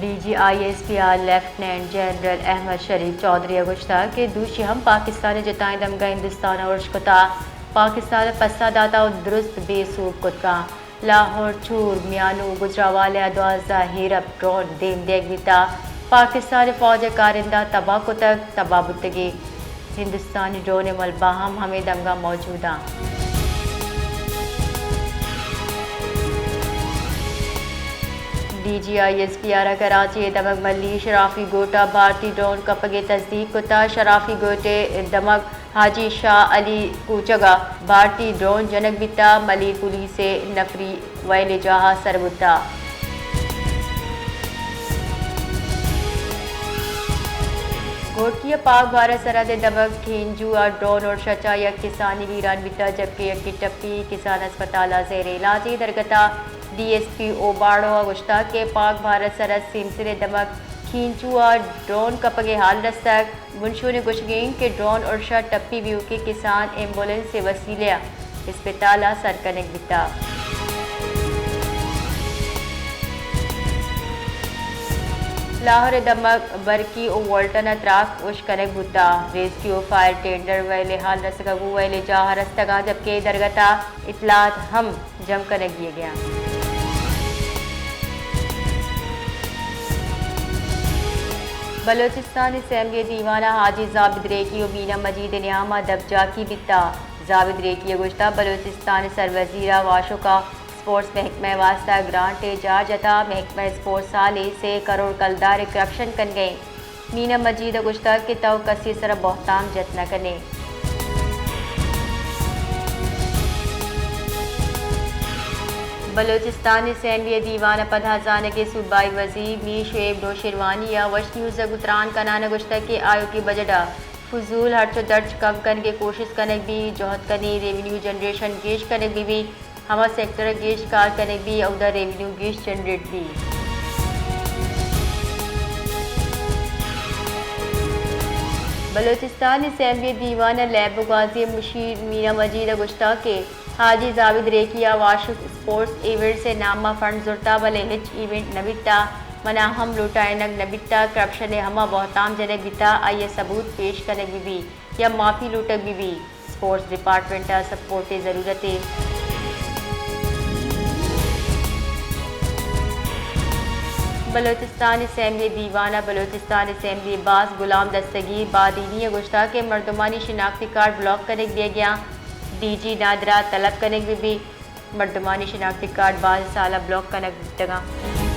D G I S P R lieutenant general Ahmed Sharif Chaudhry ءَ گوشتگ کہ دوشی ہم پاکستان ءِ جتائیں دمگاں ہندوستان ءَ ارش کتگ، پاکستان ءَ پسہ داتگ ءُ درست بے سوب کت کنت۔ لاہور، چور، میانو ءُ گوجرانوالہ ءَ دوازدہ ہیرپ ڈرون دیم دیگ بیتگ، پاکستان ءِ فوج ءِ کارندہ تباہ کتگ، تباہ بوتگی۔ ہندوستانی ڈرون ءِ ملبہ ہم ہمے دمگاں موجود اَنت۔ D G I S P R ءَ کراچی ءِ دمگ ملیر شرافی گوٹ ءَ بھارتی ڈرون کپگ ءِ تصدیق کتگ۔ شرافی گوٹ ءِ دمگ حاجی شاہ علی کوچگ ءَ بھارتی ڈرون جنگ بیتگ۔ ملیر پولیس ءِ نفری وئیل ءِ جاہ ءَ سر بوتگ۔ گھوٹکی ءَ پاک بھارت سرحد ءِ دمگ کھینجو ءَ ڈرون ارش ءَ چہ یک کسانے بیران بیتگ، جبکہ یکے ٹپی، کسان اسپتال ءَ زیر علاج۔ اے درگت ءَ ڈی ایس پی اوباڑو ءَ گوشتگ کہ پاک بھارت سرحد سیمسر ءِ دمگ کھینجو ءَ ڈرون کپگ ءِ ہال رستگ۔ بنشون ءِ گوشگ اِنت کہ ڈرون ارش ءَ ٹپی بیوکیں کسان ایمبولینس ءِ وسیلہ ءَ اسپتال ءَ سر کنگ بیتگ۔ لاہور ءِ دمگ برکی ءُ والٹن ءَ تراک اش کنگ بوتگ۔ ریسکیو ءُ فائر ٹینڈر وئیل ءِ ہال رستگ ءُ وئیل ءِ جاہ ءَ رستگ اَنت، جبکہ اے درگت ءَ اطلاعات ہم جم کنگ بیگ ءَ اَنت۔ بلوچستان اسمبلی ءِ دیوان ءَ حاجی زابد ریکی ءُ مینا مجید ءِ نیام ءَ دپ جاکی بیتگ۔ زابد ریکی ءَ گوشتگ بلوچستان ءِ سروزیر ءَ واشوک ءَ اسپورٹس محکمہ ءِ واستہ گرانٹ ءِ جار جتگ، محکمہ اسپورٹس سالے سے کروڑ کلدار ءِ کرپشن کنگ ءَ اِنت۔ مینا مجید ءَ گوشتگ کہ تو کسی ءِ سرا بہتام جت نہ کن ئے۔ بلوچستان اسمبلی ءِ دیوان ءَ پدا زانگ ءِ صوبائی وزیر میر شعیب نوشیروانی ءَ وش نیوز ءَ گوں تران کنان ءَ گوشتگ کہ آیوکیں بجٹ ءَ فضول ہرچ ءُ درچ کم کنگ ءِ کوشست کنگ بیت، جہد کنیں ریونیو جنریشن گیش کنگ بہ بیت۔ ہما سیکٹر ءَ گیش کار کنگ بیت، اودا ریونیو گیش جنریٹ بیت۔ بلوچستان اسمبلی ءِ دیوان ءَ لیب ءُ گوازی ءِ مشیر مینا مجید ءَ گوشتگ کہ حاجی زابد ریکی ءَ واشوک اسپورٹس ایونٹس ءِ نام ءَ فنڈ زرتگ، بلے ہچ ایونٹ نہ بیتگ۔ منا ہم لوٹائینگ نہ بیتگ، کرپشن ءِ ہما بہتام جنگ بیتگ، آئی ءِ ثبوت پیش کنگ بہ بیت یا معافی لوٹگ بہ بیت۔ اسپورٹس ڈیپارٹمنٹ ءَ سپورٹ ءِ ضرورت اِنت۔ بلوچستان اسمبلی ءِ دیوان ءَ بلوچستان اسمبلی ءِ باسک غلام دستگیر بادینی ءَ گوشتگ کہ مردمانی شناختی کارڈ بلاک کنگ بیگ ءَ اَنت، ڈی جی نادرا طلب کنگ بہ بیت۔ مردمانی شناختی کارڈ باز سال ءَ بلاک کنگ بوتگ اَنت۔